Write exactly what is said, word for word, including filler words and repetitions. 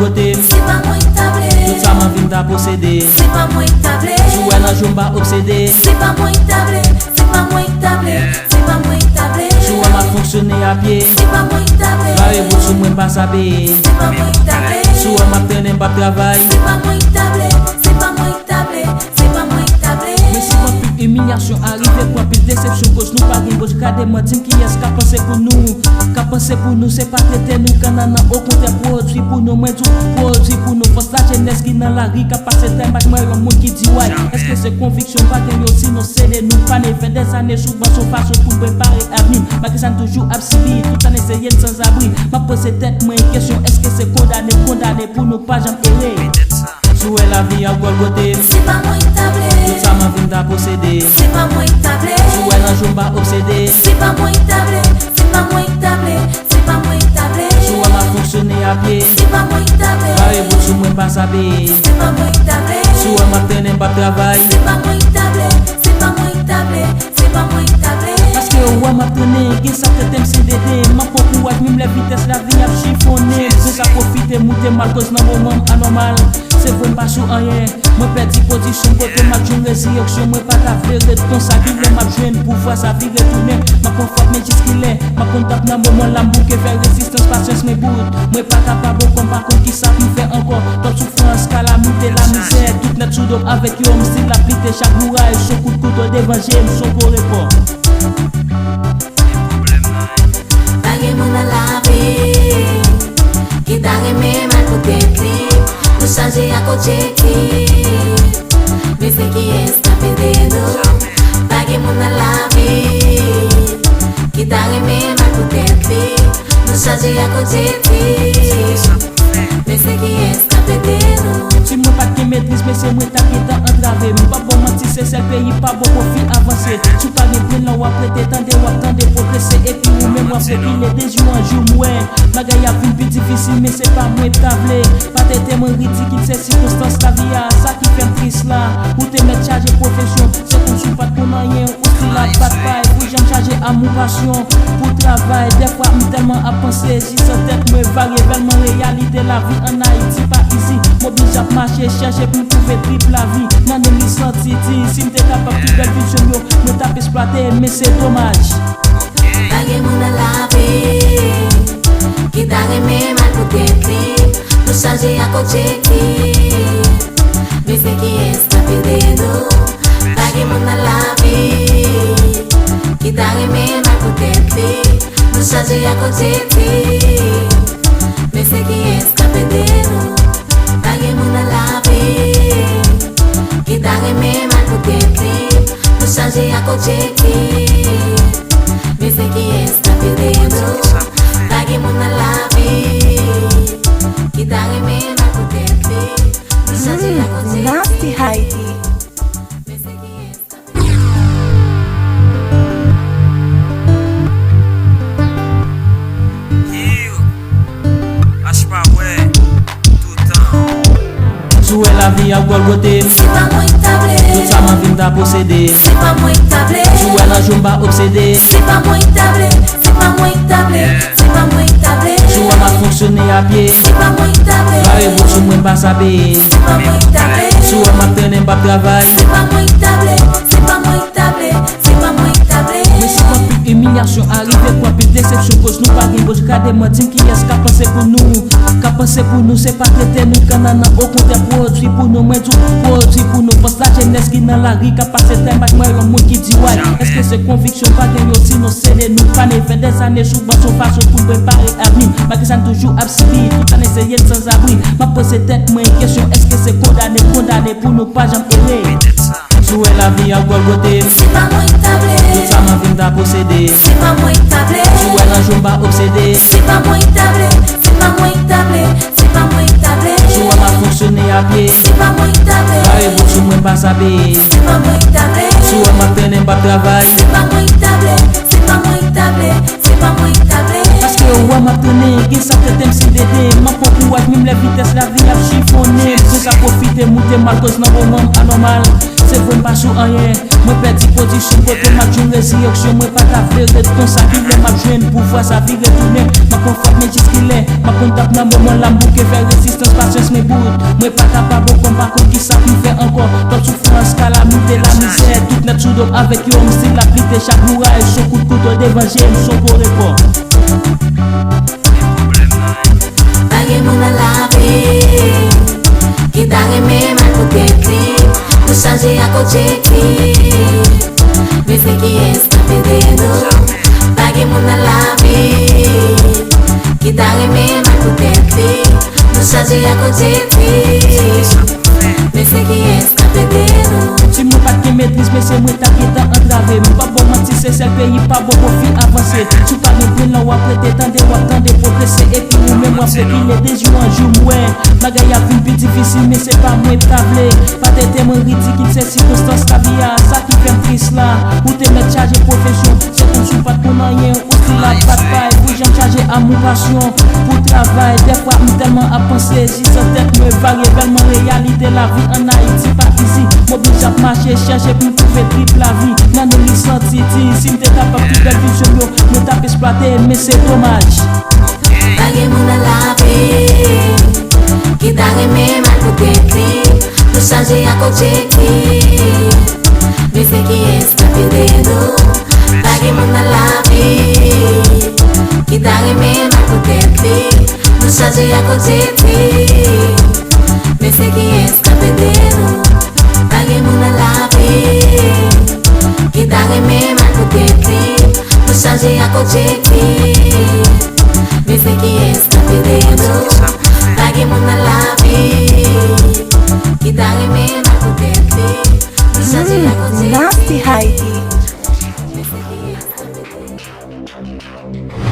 Kote m, se pa mwen ki ta vle. Tout sa m anvi m ta posede. Se pa mwen ki ta vle. Si w wè nan je w m pa obsede. Se pa mwen ki ta vle. Se pa mwen ki ta vle. Se pa mwen ki ta vle. Si w wè m ap fonksyone a pye. Se pa mwen ki ta vle. Bare bout sou mwen m pa sape. Se pa mwen ki ta vle. Si w wè m ap trennen m p ap travay. Se pa mwen ki ta vle. Se pa mwen ki ta vle. Se pa mwen ki ta vle. Men si w anpil imilyasyon arive, pran anpil desepsyon, koz nou pa gen bòs, gade m, di m kiyès k ap panse pou nou. K ap panse pou nou, se pa trete nou kannannan, okontrè pwodui pou nou, mwen di w pwodui pou nou. Fòs lajenès ki nan lari k ap pase tèl m pa t wè yon moun ki di way. Èske se konviksyon pa gen yo, sinon se de nou pa neve dèzane sou ban, se yon fason pou n prepare avni. Malgre sa n toujou ap sibi, tout ane se ye n sanzabri. M ap poze tèt mwen kesyon, èske se kondane, kondane pou nou pa janm ere? Si w wè lavi ap gòlgote m. Se pa mwen ki ta vle. Tout sa m anvi m ta posede. Se pa mwen ki ta vle. Si w wè nan je w m pa obsede. Se pa mwen ki ta vle. Se pa mwen ki ta vle. Se pa mwen ki ta vle. Si w wè m ap fonksyone a pye. Se pa mwen ki ta vle. Bare bout sou mwen m pa sape. Se pa mwen ki ta vle. Si w wè m ap trennen m p ap travay. Se pa mwen ki ta vle. Se pa mwen ki ta vle. Se pa mwen ki ta vle. Paske w wè m ap trennen, gen sa k rete m se dede. M ap pran kouraj, menm lè vitès lavi ap chifonnen. M jis ap pwofite moute m al, koz nan moman m anòmal. Se vre m pa sou anyen. Mwen pèdi pozisyon kote m ap jwenn rezirèksyon. Mwen pa ta vle ret konsa, kilè m ap jwenn pouvwa sa vire tounen. M ap pran fòt, men jiskilè? M ap konn t ap nan moman la m bouke fè rezistans, pasyans mwen bout. Mwen pa kapab ankò, m pa konn kisa pou m fè ankò. Twòp soufrans, kalamite, lamizè, tout nèt sou do m avèk yo, m still ap lite chak bouraj, se yon kout kouto devan je m, se yon gwo repò. Pa gen moun nan lavi ki ta renmen mal pou tèt li, pou chanje ak objektif. Men se kiyès k ap ede nou? Pa gen moun nan lavi ki ta renmen mal pou tèt li, pou chanje ak objektif. Men se kiyès k ap ede nou? Si mwen pa t gen metriz, mesye, mwen t ap gentan antrave. M p ap ba w manti, se sèl peyi pa ba w pwofi avanse. Si w pa gen bren lan w ap rete, tande, w ap tande pwogrese, epi ou menm w ap rekile. De jou an jou, m wè bagay ap vin pi difisil, men se pa mwen k ta vle. Pa tete mwen ridikil, se sikonstans lavi a, sa ki fè m tris la. Ou te mèt chaje pwofesyon, se kòmsi w pa t konn anyen, ou still ap bat pay pou janm chaje amou pasyon pou travay. Dèfwa m tèlman ap panse, jis an tèt mwen vage, tèlman reyalite lavi ann Ayiti pa izi. M oblije ap mache, chèche pou m twouve trip lavi. Nan menm li santi di, si m te kapab tout bèl vizyon m yo, mwen t ap eksplwate, men se domaj. Pa gen moun nan lavi ki ta renmen mal pou tèt li, pou chanje ak objektif. Men se kiyès k ap ede nou? Pa gen moun nan lavi ki ta renmen mal pou tèt li, pou chanje ak objektif. Men se kiyès k ap ede nou? Pa gen moun nan lavi ki ta renmen mal pou tèt li, pou chanje ak objektif. Men se kiyès k ap ede nou? Pa gen moun nan lavi ki ta renmen mal pou tèt li, pou chanje ak objektif. Nasty Heidi. Men se kiyès k ap ede nou? Mache pa wè, toutan. Si w wè lavi ap gòlgote m. Se pa mwen ki ta vle. Tout sa m anvi m ta posede. Se pa mwen ki ta vle. Si w wè nan je w m pa obsede. Se pa mwen ki ta vle. Se pa mwen ki ta vle. Se pa mwen ki ta vle. Si w wè m ap fonksyone a pye. Se pa mwen ki ta vle. Bare bout sou mwen m pa sape. Se pa mwen ki ta vle. Si w wè m ap trennen m p ap travay. Se pa mwen ki ta vle. Se pa mwen ki ta vle. Se pa mwen ki ta vle. Men si anpil imilyasyon arive, pran anpil desepsyon, koz nou pa gen bòs, gade m, di m kiyès k ap panse pou nou. K ap panse pou nou, se pa trete nou kannannan, okontrè pwodui pou nou, mwen di w pwodui pou nou. Fòs lajenès ki nan lari k ap pase tèl m pa t wè yon moun ki di way. Èske se konviksyon pa gen yo, sinon se de nou pa neve dèzane sou ban, se yon fason pou n prepare avni. Malgre sa n toujou ap sibi, tout ane se ye n sanzabri. M ap poze tèt mwen kesyon, èske se kondane, kondane pou nou pa janm ere? Si w wè lavi ap gòlgote m. Se pa mwen ki ta vle. Tout sa m anvi m ta posede. Se pa mwen ki ta vle. Si w wè nan je w m pa obsede. Se pa mwen ki ta vle. Se pa mwen ki ta vle. Se pa mwen ki ta vle. Si w wè m ap fonksyone a pye. Se pa mwen ki ta vle. Bare bout sou mwen m pa sape. Se pa mwen ki ta vle. Si w wè m ap trennen m p ap travay. Se pa mwen ki ta vle. Se pa mwen ki ta vle. Se pa mwen ki ta vle. Paske w wè m ap trennen, gen sa k rete m se dede. M ap pran kouraj, menm lè vitès lavi ap chifonnen. M jis ap pwofite moute m al, koz nan moman m anòmal. Se vre m pa sou anyen. Mwen pèdi pozisyon kote m ap jwenn rezirèksyon. Mwen pa ta vle ret konsa, kilè m ap jwenn pouvwa sa vire tounen. M Konfòt men jiskilè m ap konn tap nan moman la m bouke fè rezistans pasyans men bout mwen pa kapab ankò m pa konn kisa pou m fè ankò twòp soufrans kalamite lamizè tout nèt sou do m avèk yo m still ap lite chak bouraj s on kout kouto devan je m s on po repò. Pa gen moun nan lavi ki ta renmen mal pou tèt li. Nou chaje ak objektif, men se kiyès k ap ede nou? Pa gen moun nan lavi ki ta renmen mal pou tèt li. Nou chaje ak objektif, men se kiyès k ap ede nou? Si mwen pa t gen metriz, men se mwen t ap gentan antrave. M p ap ba w manti, Sesèl peyi pa bon pou fi avanse. Si w pa gen grenn lan w ap rete, tande w ap tande pwogrese epi ou menm w ap rekile de jou an jou. M wè bagay ap vin pi difisil, men se pa mwen k ta vle. Pa tete mwen ridikil, se sikonstans lavi a, sa ki fè m tris la. Ou te mèt chaje pwofesyon, se kòmsi w pa t konn anyen, ou still ap bat bay pou jan m chaje amou pasyon pou travay. Dèfwa m tèlman ap panse, jis an tèt mwen vage tèlman reyalite lavi ann Ayiti pa izi. M oblije ap mache chèche pou m twouve trip lavi. Nan nou li santi di, si m te kapab tout bèl vizyon m yo, mwen t ap esplwate, men se domaj. Pa gen moun nan lavi ki ta renmen mal pou tèt li. Nou chaje ak objektif, men se kiyès k ap ede nou? Pa gen moun nan lavi ki ta renmen mal pou tèt li. Nou chaje ak objektif, men se kiyès k ap ede nou? Pa gen moun nan lavi ki ta renmen mal pou tèt li. Nou chaje ak objektif, men se kiyès k ap ede nou? Pa gen moun nan lavi ki ta renmen mal pou tèt li. Nou chaje ak objektif, men se kiyès k ap ede nou?